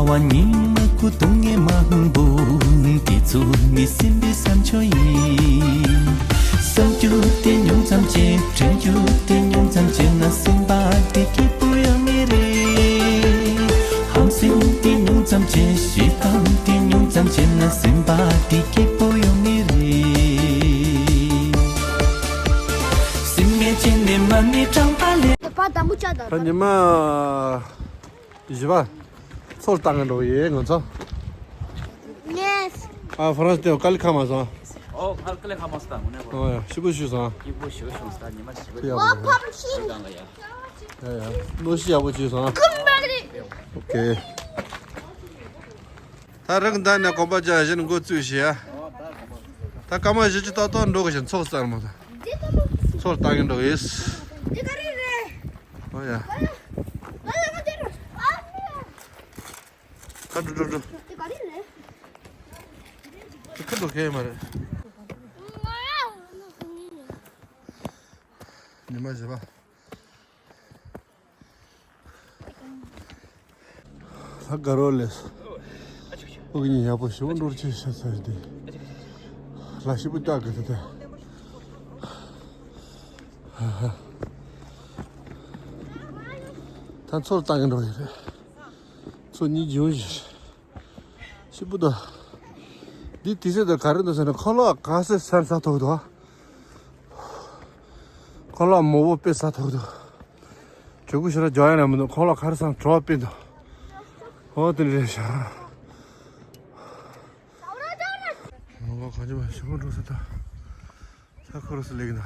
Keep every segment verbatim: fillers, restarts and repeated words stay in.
བ་ཉི་མ་ཁུ་དུང་ངེ་མང་པོ། དེ་ཚོ་ནི་སེམས་པའི་བསམ་ཆོས་ཡིན། བསམ་རྒྱུ་དེ་ཉུང་ཙམ་བྱས། དྲན་རྒྱུ་དེ་ཉུང་ཙམ་བྱས་ན། སེམས་པ་དེ་སྐྱིད་པོ་ཡོང་ངེས་རེད། ཧམ་སེམས་དེ་ཉུང་ཙམ་བྱས། ཞེ་སྡང་དེ་ཉུང་ཙམ་བྱས་ན། སེམས་པ་དེ་སྐྱིད་པོ་ཡོང་ངེས་རེད། སེམས་ངན་བྱས་ནས་མ་ཎི་བགྲངས་པ་ལས། པ་དམ་པོ་ཅག་དང་། ད་ཉི་མ་བཞི་པ་ཚོ་ལ་བཏང་གི་འགྲོ་གི་ཡོད་ང་ཚོ། ཡེས། ཨ་ཧྥ་རན་སི་དེ་དཀའ་ལས་ཁག་མ་སོང་། ཨོ་དཀའ་ལས་ཁག་མ་སོང་ད་དངོས་གནས་ཁོ། ཨོ་ཡ་ཞིབ་པོ་ཞུས་སོང་། སྐྱིད་པོ་ཞིག་བྱུང་སོང་ད་ཉི་མ་ཞིག་ཐུགས་ཡག་པོ་བྱུང་། ཡ་ཡ་གནོད་ཤུགས་ཡག་པོ་བྱུང་སོང་། ཨོ་ཁེ། ད་རང་ད་ནས་གོམ་པ་རྒྱག་བཞིན་འགོ་བཙུགས་ཤིག་ཡ། ད་སྐར་མ་བཞི་བཅུ་ཏག་ཏག་འགྲོ་གི་བཞིན་ཚོགས་གསར་མ་ད། ཚོགས་བཏང་གི་འགྲོ་ཡིས། ཨོ་ཡ། ཁ་འགྲོ་འགྲོ་འགྲོ། དེ་ག་རེ་རེད། དེ་ཁ་འགྲོ་ཁེ་མ་རེད། ཉི་མ་བཞི་པ། ལྷ་དགའ་རོགས་ལས། ཨོ་གི་ཉིན་ཡག་པོ་ཞེ་པོ་འགྲོ་ཆེ་ཤ་ཚ་ཡི་དེ། ལ་ཞེ་པོ་སྟག་གི་དེ་དེ། ད་ཚོར་བཏང་གི་འགྲོ་ཡི་རེད། ཚོ་གཉིས་འབྱུང་བཞིན། ཤི་བུ་དང་། འདི་དུས་ཚོད་དང་ག་རེ་འདུག་ཟེར་ན་ཁོ་ལག་ག་སེ་སན་ས་ཐོག་ཏུ། ཁོ་ལག་མོ་བོ་དཔེ་ས་ཐོག་ཏུ། གྲོད་ཁོག་ཞེ་དྲག་རྒྱག་ཡ་ན་མི་འདུག་ཁོ་ལག་ག་རེ་སང་གྲོགས་དཔེ་འདུག་ཨོ་དེ་འདྲ་རེད་ཤག་ང་ག་ཅི་བ་ཞི་བོ་འགྲོ་ས་ད། ས་ཁོ་རུ་སི་ལེགས་ན།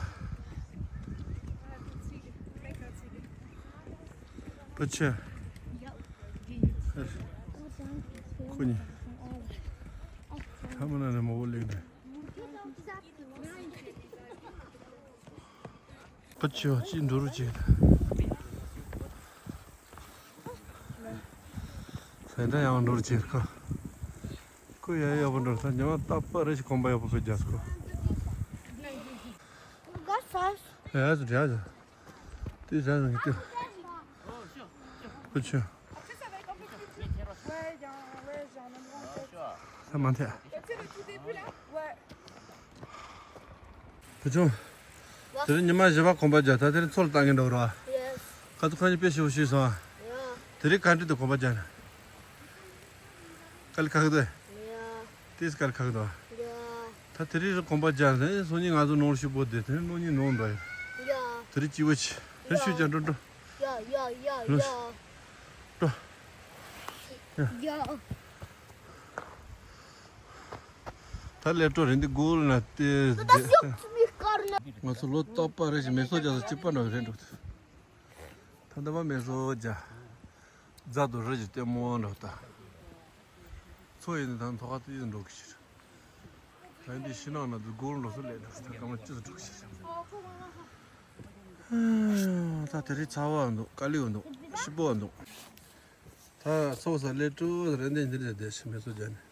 པ་ཆེ། ཁོ་གཉིས། ཐ་མ་ན་ནས་མོ་བོ་ལེགས་ན། པ་ཆེ་བ་ཅི་འགྲོ་རུ་ཅེ། ས་ཡིན་ད་ཡང་འགྲོ་རུ་ཅེ་ཁོ། ཁོ་ཡ་ཡག་པོ་འགྲོ་ས་ཉི་མ་རྟག་པར་རེ་ཞིག་གོམ་པ་ཡག་པོ་བེད་རྒྱག་ཁོ། ཡ་སུ་དྲ་ཟ། དེ་ཟ་ཟ་གི་དེ། ཁོ་ཆུ། ས་མ་འཐད། བུ་ཆུང་། དེ་རིང་ཉི་མ་བཞི་པ་གོམ་པ་རྒྱག་ད་དེ་རིང་ཚོ་ལ་བཏང་གི་འགྲོ་རོགས། ཡེས། ཁ་ཐུག་ཁ་ཉིན་དཔེ་ཞིབ་པོ་ཞུས་སོང་ཨ། ཡ། དེ་རིང་ག་འདྲི་དུ་གོམ་པ་རྒྱག་ན། དཀའ་ལས་ཁག་གི་འདུག་ཡ། ཏིས་དཀའ་ལས་ཁག་གི་འདུག་ཡ། ད་དེ་རིང་རི་གོམ་པ་རྒྱག་ནས་སང་ཉིན་ང་ཚོ་ནོར་ཤུགས་པོ་དེ་དེ་རིང་སང་ཉིན་ནོར་འདུག་ཡ། ཡ། དེ་རིང་སྐྱིད་པོ་ཆེ་རི་ཡ། ཤུགས་རྒྱག་འགྲོ་འགྲོ། ཡ་ཡ་ཡ་ལོ། ཡ། འགྲོ། ཡ། ད་ལས་འཕྲོ་རེད་འདི་སྒུག་ན་དེ། ང་ཚོ་ལོ་རྟག་པར་རེ་ཞིག་མེ་སོ་རྒྱག་ས་གཅིག་པ་འདྲ་རེད་འགྲོ། ད་ལྟ་བ་མེ་སོ་རྒྱག་རྫ་དུ་རི་ཞིག་ལྟད་མོ་འདྲ་ད། མཚོ་ཡིན་ན་ད་མཐོ་ཁ་དུ་ཡིན་འགྲོ་གི་ཕྱིར། ད་འདི་ཕྱི་ནང་ན་དུ་སྒུག་འགྲོ་ས་ལས་འགྲོ་ས་ད་སྐར་མ་བཅུ་ཙམ་འགྲོ་གི་ཕྱིར། ད་དེ་རིང་ཚ་བ་འདུག་དཀའ་ལས་འདུག་ཞིབ་པོ་འདུག་ད་ཚོགས་ས་སླེབས་དུས་རེ་འདི་འདིར་བསྡད་ཤི་མེ་སོ་རྒྱག་ནས།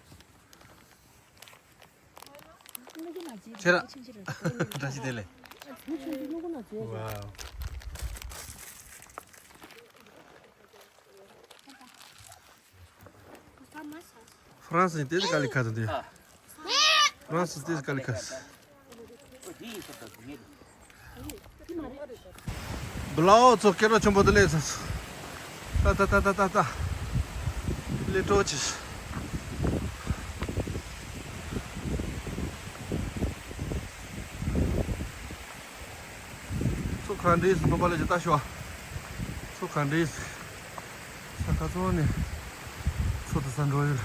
ཁྱེད་རང་། བཀྲ་ཤིས་བདེ་ལེགས། ཝའོ། ཧྥ་རན་སི་ནས་དེ་དཀའ་ལས་ཁག་ཏུ་འདུག་ཧྥ་རན་སི་དེ་དཀའ་ལས་ཁག་བླ་འོག་ཚོ་སྐད་གྲགས་ཆེན་པོ་དེ་ལས་ཚ། ཏ་ཏ་ཏ་ཏ་ཏ་ཏ། ལས་སྤྲོ་ཆེ། ཚོ་ག་འདྲས་སུ་ཐོན་པ་ལས་ཀྱི་ལྟ་ཞོ། ཚོ་ག་འདྲས་སུ། ས་ཁ་ཚོ་ནས་ཚོ་དུ་ས་འགྲོ་ཡོད།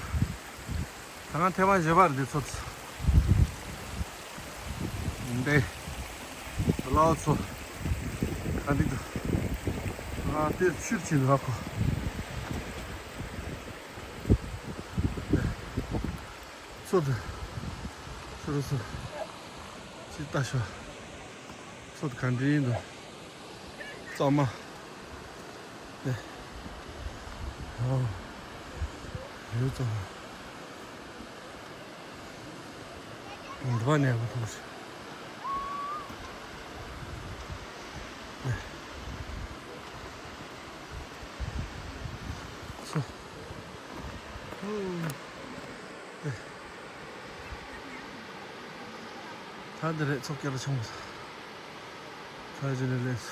ད་ང་ཐེ་བ་བཞི་པར་འདི་ཚོ་ཚོ། འདི། ལའོ་ཚོ། ག་འདི་དུ། ང་དེ་ཆུར་ཕྱིན་ར་ཁོ། ཚོ་དུ། ཚོ་རུ་ཚོ། ཅི་ལྟ་ཤོག་ཚོ་དུ་ག་འདྲ་ཡིན་འདུག་གཙང་མ། ཨེ། ཨོ། ཡོད་གཙང་མ། འདི་པ་ནས་ག་ཐུག་ཤི། ཨེ། ཚོ། ད་འདི་རེད། ཚོགས་སྐྱོར་ཆུང་མ་ས་ཇི་ནས་ལས།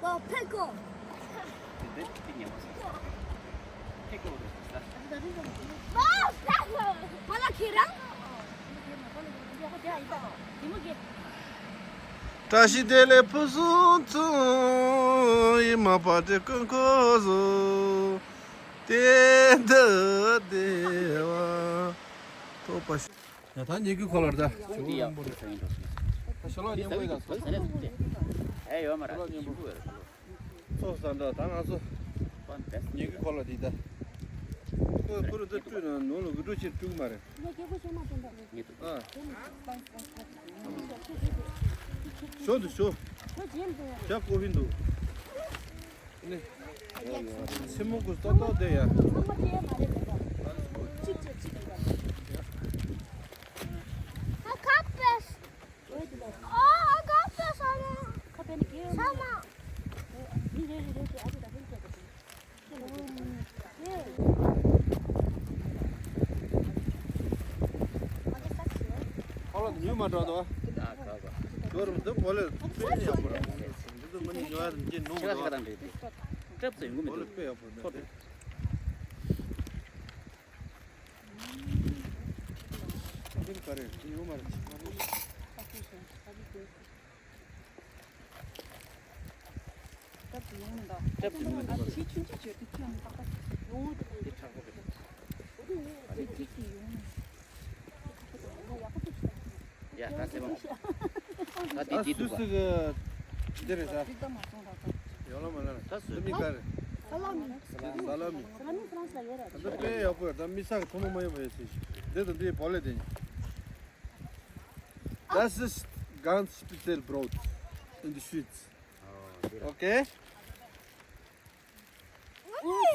ཨོ་ཕེ་ཀོ། ཕེ་ཀོ་རེད་ས། ཨོ་ཕེ་ཀོ། ཕ་ལ་ཁྱེད་རང་། བཀྲ་ཤིས་བདེ་ལེགས་ཕུན་སུམ་ཚོགས། ཡིད་མ་བག་ཕྲེང་ཀུན་བསྐོར་བཟོ། དེ་འདི་བདེ་བ་ཐོབ་པ་ཤོག་ཡ་ད་ཉེ་གི་ཁོ་ལར་ད། འདི་ཡག་པོ་རེད་ས་ཡིན་འགྲོ། ད་ཤ་ལག་མཉེན་པོ་ཡིན་ད། ཨེ་ཡོད་མ་རེད། ཤ་ལག་མཉེན་པོ། ཚོགས་ས་འདྲ་ད་ང་ཚོ་ཉེ་གི་ཁོ་ལ་འདི་ད། ཁོ་ཁོ་རུ་ད་སྤྲུལ་ན་ནོར་ལ་འུ་འགྲོ་ཕྱིར་སྤྲུལ་གི་མ་རེད། ཨ། ཞོ་འདུག་ཞོ། ཞ་ཀོ་ཧི་འདུག་ནི། སེ་མོ་གུ་ཏོག་ཏོག་དེ་ཡ། ཨ་ཁ་པེ། ཨ་ཁ་པེ་ས་མ། ས་མ། ཁོ་ལ་ཉུལ་མ་འགྲོ་དོ། ཨ་ཁ་པ། ཇོ་རུ་འདི་བོ་ལེ་དཔེ་ཡག་པོ་ར། འདི་ཚོ་མི་ནི་ཉོ་ཡ་དང་ཅི་ནོ་མ་ཆེ་ཁ་ཆེ་ཁ་དང་འདྲེས་ཏེ། སྐྲབ་ཚོ་ཡོང་གི་མི་འདུག་བོ་ལེ་དཔེ་ཡག་པོ་འདུག་འདི་ག་རེ་ཉོ་མ་རེད། སྐྲབ་ཡོང་མི་འདུག་སྐྲབ་ཡོང་མི་འདུག་ཨ་ཆེ་ཆུང་ཆུང་ཆེ་དེ་ཁྱོད་མི་ཏག་ཏག་ཡོང་འདུག་དེ་དྲག་པོ་རེད། དེ་ཅིག་ཅིག་ཡོང་། ཡ་ད་སེ་མ། ད་དེ་ད་དེ་སུ་འདུག་ག་སུ་གི་འདི་རེད་ས། ཡོང་ལ་མ་ལ་ད་སུ་འདི་མི་ག་རེད། ས་ལ་མི། ས་ལ་མི། ས་ལ་མི་ཧྥ་རན་སི་ལ་ཡོད་ར། ད་དཔེ་ཡག་པོ་ཡོད། ད་མི་ས་གི་ཐོག་མ་མ་ཡོད་པ་ཡོད་ཟེར་ཞིག་འདི་དང་འདི་བོ་ལེ་དེ་ཉིད། Das ist ganz speziell Brot in der Schweiz. Okay? ཡ། བསྟན་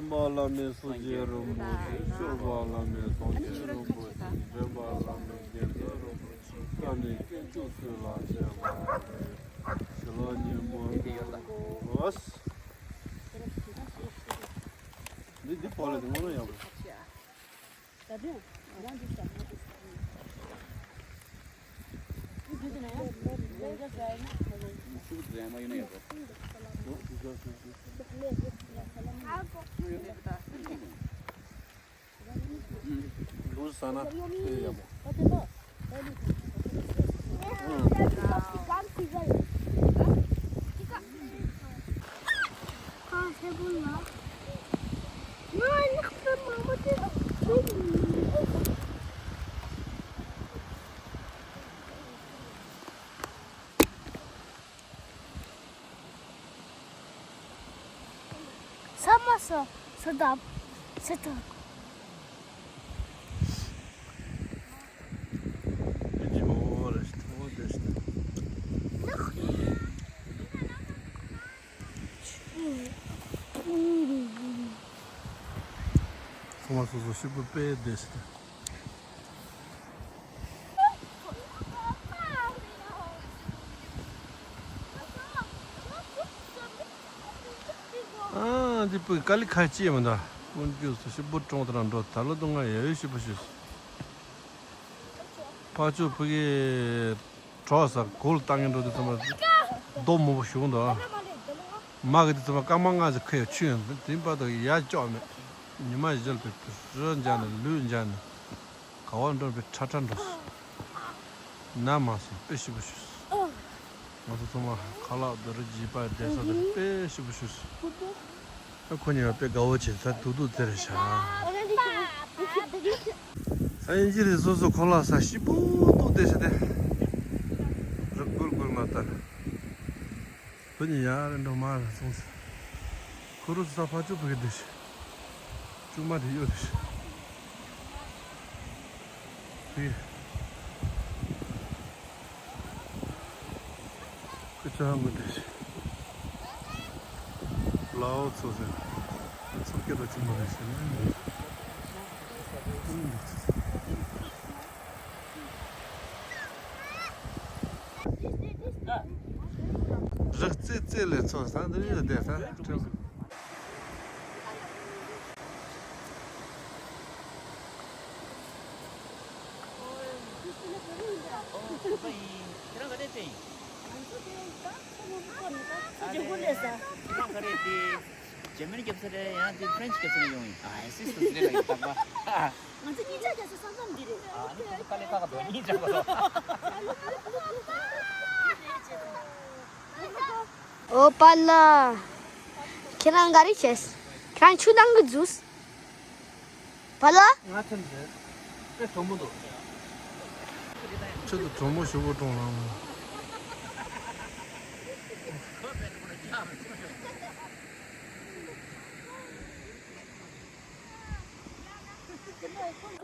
པ་བླ་མེད་སངས་རྒྱས་རིན་པོ་ཆེ། སྐྱོབ་པ་བླ་མེད་སངས་རྒྱས་རིན་པོ་ཆེ། འདྲེན་པ་བླ་མེད་དགེ་འདུན་རིན་པོ་ཆེ། བཀའ་ནི་དཀོན་མཆོག་ཚུལ་ལ་བཞག་པ། ཞི་ལ་ཉིན་མོ་འོ། འདི་འདི་བོ་ལེ་དེ་ངོ་མ་ཡག་པོ། ལུས་ཟ་ན་དཔེ་ཡག་པོ། ས་མ་ས་ས་དབ་ས་ཐ། ཚང་མ་སོ་སོ་ཤི་པོ་དཔེ་བདེ་ཞིག་དང་། ཨ་འདི་པུ་ཀ་ལི་ཁ་ཅི་མི་འདུག་དཀོན་མཆོག་སུ་ཤི་པོ་གྲོང་དུ་རང་འགྲོ་ད་ལོ་དུང་ང་ཡ་ཡོད་ཤི་པོ་ཤི། ཕ་ཆོས་ཕུ་གི་གྲོགས་ས་གོལ་བཏང་ངན་འགྲོ་དུས་ཚང་མ་རྡོ་མོ་བོ་ཞུགས་འདུག་མ་གི་དུས་ཚང་མ་སྐར་མ་ལྔ་ཙམ་ཁོས་ཆུ་ཡང་དེ་བར་དུ་ཡ་ཅོག་མེད། ཉི་མ་བཞིལ་པའི་རི་འཇག་ནས་ལུད་འཇག་ནས་ག་བ་འགྲོ་བའི་ཁྲ་ཁྲ་འགྲོ། ན་མ་སོང་དཔེ་ཞིབ་པོ་ཞུས། ང་ཚོ་ཚང་མ་ཁ་ལག་འདི་རུ་བགྱིས་པ་བསྡད་ས་འདི་རུ་དཔེ་ཞིབ་པོ་ཞུས། ཨ་ཁོ་གཉིས་ཀ་དཔེ་དགའ་བོ་བྱེད་ས་འདུག་འདུག་ཟེར་བཞག་ས་ཡིན་གྱི་རེད། སོ་སོ་ཁོ་ལ་ས་ཞིབ་པོ་ཏོག་བལྟས་ཤི་དེ། རི་ཀུལ་ཀུལ་མ་ལྟར། བུ་གཉིས་ཡར་འགྲོ་མར་སོང་ཟེར། ཁོ་རུ་ས་ཕ་ཆུ་བུ་གི་འདུག་ཤི། ཆུང་མ་དེ་གཡོ་དེ་ཤི། དེ། ཁོ་ཅག་ཧང་གོ་དེ་ཤི། ལའོ་ཚོ་ཟེར། ཚོ་སྐད་དང་ཆུང་མ་རེད་ཟེར་ནས། ཨུམ། རི་རྩེ་རྩེ་ལས་ཚོ་ས་འདི་རིགས་ལ་བསྡད་ས་ཁྲིམས། ཨོ། ཁྱེད་རང་ག་རེ་བྱས་ཡིན། ང་ཚོ་དེ་ད་ཁོ་མོ་ཁོ་ནི་ད་ཚོ་ཇོ་གོ་ལས་ས། ཁྱེད་རང་ག་རེ་དེ། འཇར་མ་ནི་རྒྱབ་ས་རེད། ཡང་དེ་ཧྥ་རན་ཆི་རྒྱབ་ས་ནས་ཡོང་ཡིན། ཨ་ཨེ་སི་སི་ཟེར་ལ་ཡིན་ད་པ། ང་ཚོ་གཉིས་ཆ་རྒྱབ་ས་ས་མཚམས་འདི་རེད། ཨ་ནི་ཁྱེད་ཚོ་དཀའ་ལས་ཁག་ག་འདུག་གཉིས་ཆ་ག་འདུག་ཨོ་པ་ལ། ཁྱེད་རང་ག་རེ་བྱས། ཁྱེད་རང་ཆུ་དང་གི་འཛུལ། བ་ལ། ང་ཚོ་འདི་ཨེ་གྲོགས་མོ་འདུག་ཆུ་དང་གྲོགས་མོ་ཞུ་བོ་གྲོང་ལང་།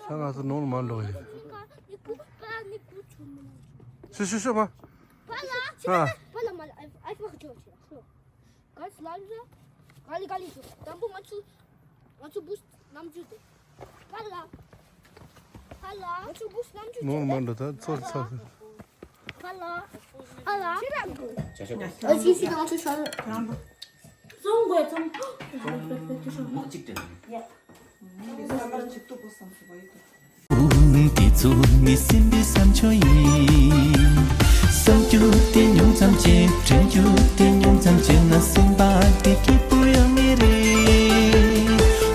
ས་ང་ཚོ་ནང་ལ་མ་འགྲོ་ཡིན། ཤོ་ཤོ་ཤོ་མ། བ་ལ། ཨ། བ་ལ་མ་ལ་ཨ་ཨ་ཁྱོད་ཁྱོད་ཁྱོད། ག་ལ་ལ་ལ་ག་ལི་ག་ལི་ཚོ་དང་པོ་ང་ཚོ་ང་ཚོ་བུ་རྣམ་འགྱུར་དེ། ག་ལ་ག་ལ་ང་ཚོ་བུ་རྣམ་འགྱུར་ནོར་མ་འགྲོ་ད་ཚོར་ཚར། ག་ལ་ག་ལ་ཁྱེད་རང་གོ་ཨ་ཅི་ཞིག་ང་ཚོ་ཤར་ཙོང་གོ་ཙོང་མོ་གཅིག་དེ་ཡ། འདི་ཚོ་ནི་སེམས་པའི་བསམ་སྤྱོད་ཡིན། བསམ་རྒྱུ་དེ་ཉུང་ཙམ་བྱེད། དྲན་རྒྱུ་དེ་ཉུང་ཙམ་བྱས་ན་སེམས་པ་དེ་སྐྱིད་པོ་ཡོང་ངེས་རེད།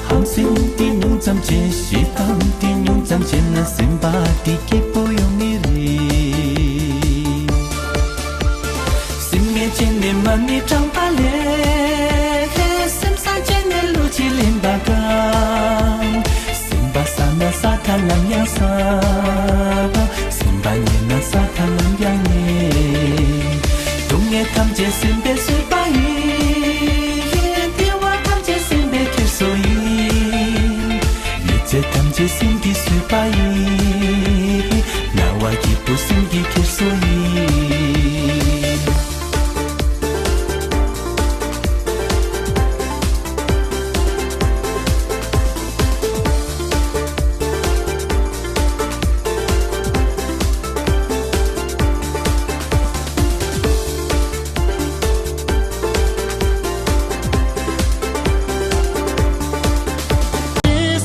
ཧམ་སེམས་དེ་ཉུང་ཙམ་བྱེད། ཞེ་སྡང་དེ་ཉུང་ཙམ་བྱས་ན་སེམས་པ་དེ་སྐྱིད་པོ་ཡོང་ངེས་རེད། སེམས་ངན་བྱས་ནས་མ་ཎི་བགྲངས་པ་ལས། སེམས་བཟང་བྱས་ནས་བློ་གཅིག་ལེན་པ་གང་། སེམས་པ་བཟང་ན་ས་མཐའ་ནམ་ཡང་བཟང་། སེམས་པ་ངན་ན་ས་མཐའ་ནམ་ཡང་ངན། སྡུག་བསྔལ་ཐམས་ཅད་སེམས་པས་བཟོས་པ་ཡིན། བདེ་བ་ཐམས་ཅད་སེམས་པས་ཁྱེར་སོ་ཡིན། ཡོད་ཚད་ཐམས་ཅད་སེམས་ཀྱིས་བཟོས་པ་ཡིན། སྣང་བ་སྐྱིད་པོ་སེམས་ཀྱིས་ཁྱེར་སོ་ཡིན།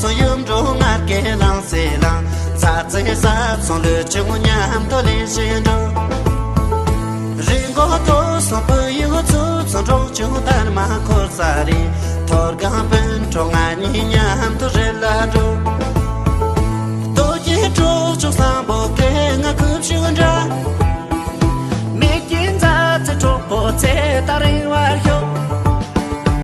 སོ་ཡུམ་འགྲོ་ངར་སྐད་ལངས་སེ་ལངས། ཚ་ཚེ་ས་ཚོང་ལུས་ཆུང་མཉམ་དུ་ལེན་བཞིན་འགྲོ། རི་མགོ་མཐོ་སོང་བུ་ཡུག་ཚུ་ཚོ་འབྲོག་ཆུང་དར་མ་འཁོར་ས་རི། ཐོར་སྒང་སྤུན་གྲོགས་ང་གཉིས་མཉམ་དུ་རི་ལ་འགྲོ། རྡོ་རྗེ་གྲོགས་མཆོག་བཟང་པོ་སྐད་ང་ཁུབ་ཤུགས་འདྲ། མིག་གི་མཛའ་ཚེ་གྲོགས་པོ་ཚེ་ད་རིང་བར།